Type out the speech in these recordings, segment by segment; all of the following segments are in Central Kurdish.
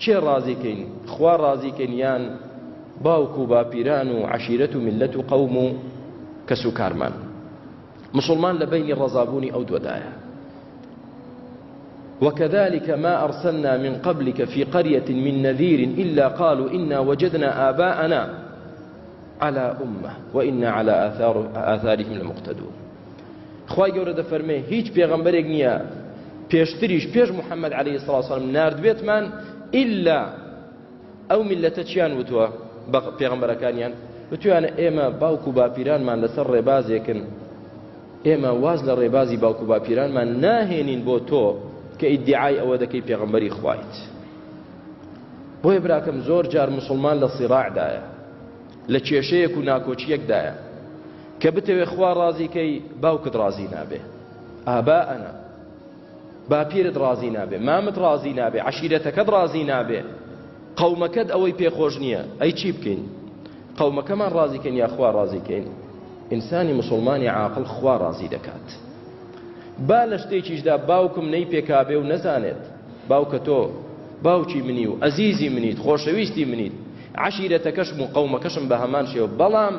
کێ ڕازی کەین؟ خوا ڕازی کەین یان باوک و باپیران و عەشیرەت و میللەت و قەوم و کەسوکارمان؟ مسوڵمان لە بەینی ڕەزابوونی ئەو دووەدایە. وكذلك ما أرسلنا من قبلك في قرية من نذير إلا قالوا إنا وجدنا آباءنا على أمة وإنا على آثار آثارهم لمقتدون. خوای گەورە دەفەرمێ هیچ پێغەمبەرێک نییە پێشتریش پێش محەممەد عەلەیهی سڵاو وسەلام ناردبێتمان ئیلا ئەو میللەتە چیان وتووە بە پێغەمبەرەکانیان وتویانە ئێمە باوک و باپیرانمان لەسەر ڕێبازێکن ئێمە واز لە ڕێبازی باوک و باپیرانمان ناهێنین بۆ تۆ کە ئیدعای ئەوە دەکەی پێغەمبەری خوایت بۆیە براکەم زۆر جار مسلمان لە سیراعدایە لە کێشەیەک و ناکۆکییەکدایە کە بتەوێ خوا ڕازی کەی باوکت ڕازی نابێ ئابائنا باپیرت ڕازی نابێ مامت ڕازی نابێ عەشیرەتەکەت ڕازی نابێ قەومەکەت ئەوەی پێخۆش نییە ئەی چی بکەین قەومەکەمان ڕازی کەین یا خوا ڕازی کەین ئینسانی مسلمانی عاقڵ خوا ڕازی دەکات با لە شتێکیشدا باوکم نەی پێکابێ و نەزانێت باوکە تۆ باوکی منی و ئەزیزی منیت خۆشەویستی منیت عەشیرەتەکەشم و قەومەکەشم بە هەمان شێوە بەڵام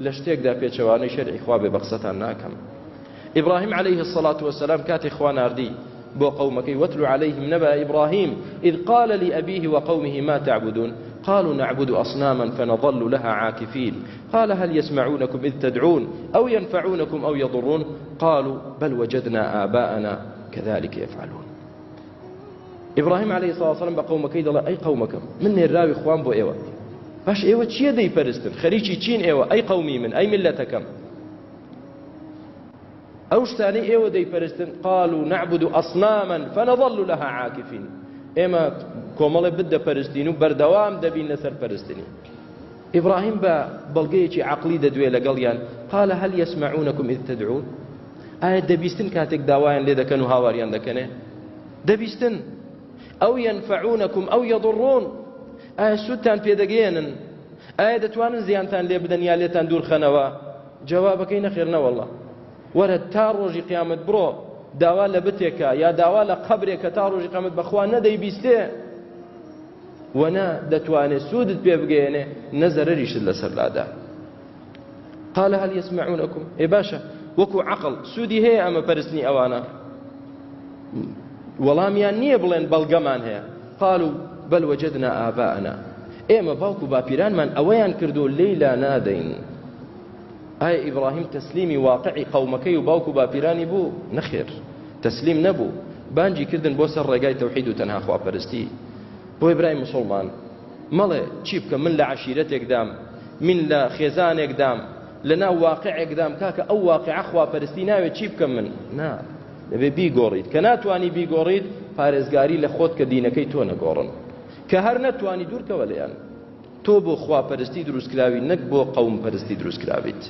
لە شتێکدا پێچەوانەی شەرعی خوا بێ بە قسەتان ناکەم ئیبراهیم عەلەیه الصلاة والسلام کاتێ خوا ناردی بۆ قەومەکەی وەتلو عەلەیهم نەبا ئیبراهیم إذ قال لأبيه وقومه ما تعبدون قالوا نعبد أصناما فنظل لها عاكفين قال هل يسمعونكم إذ تدعون أو ينفعونكم أو يضرون قالوا بل وجدنا آباءنا كذلك يفعلون ئیبراهیم عەلەیهی سڵاو وسلام بە قەومەکەی دەڵێ ئەی قەومەکەم من نێرراوی خوام بۆ ئێوە باش ئێوە چییە دەیپەرستن خەریکی چین ئێوە ئەی قەومی من ئەی میللەتەکەم ئەو شتانەی ئێوە دەیپەرستن قالوا نعبد أصناما فنظل لها عاكفين ئێمە کۆمەڵێ بت دەپەرستین و بەردەوام دەبین لەسەر پەرستنی ئیبراهیم بە بەڵگەیەکی عەقڵی دەدوێ لەگەڵیان قال هل يسمعونكم إذ تدعون ئایا دەبیستن کاتێک داوایان لێ دەکەن و هاواریان دەکەنێ دەبیستن ئەو ينفعونكم ئەو يضرون ئایا سوودتان پێدەگەیەنن ئایا دەتوانن زیانتان لێ بدەن یا لێتان دوورخەنەوە جوابەکەی نەخێر نەوەڵا وەرە تا ڕۆژی قیامەت بڕۆ داوا لە بتێکە یا داوا لە قەبرێکە تا ڕۆژی قیامەت بەخوا نەدەیبیستێ و نە دەتوانێ سوودت پێ بگەیەنێ نە زەرەریشت لەسەر لادا قال هل يسمعونكم ئێ باشە وەکو عقل سوودی هەیە ئەمە پەرستنی ئەوانە وەڵامیان نییە بڵێن بەڵگەمان هەیە قالوا بل وجدنا آباءنا ئێمە باوک و باپیرانمان ئەوەیان کردو لێی لا نادەین ئایا ئیبراهیم تەسلیمی واقعی قەومەکەی و باوک و باپیرانی بوو نەخێر تەسلیم نەبوو بانگی کردن بۆ سەر ڕێگای تەوحید و تەنها خواپەرستی بۆیە برای مسوڵمان مەڵێ چی بکەم من لە عەشیرەتێکدام من لە خێزانێکدام لە ناو واقعێکدام کاکە ئەو واقعە خواپەرستی ناوێت چی بکەم من نا دەبێ بیگۆڕیت کە ناتوانی بیگۆڕیت پارێزگاری لە خۆت کە دینەکەی تۆ نەگۆڕن کە هەر نەتوانی دوورکەوە لێیان تۆ بۆ خواپەرستی دروستکراوی نەک بۆ قەوم پەرستی دروستکراویت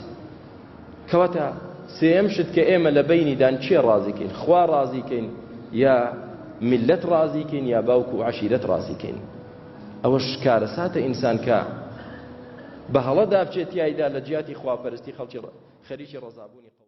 کەواتە سێیەم شت کە ئێمە لە بەینیدان کێ ڕازی کەین خوا ڕازی کەین یا میللەت ڕازی کەین یا باوک و عەشیرەت ڕازی کەین ئەوەش کارەساتە ئینسان کە بە هەڵەدا بچێت تیایدا لە جیاتی خواپەرستی خەڵکی خەریکی ڕەزابوونی قەوم.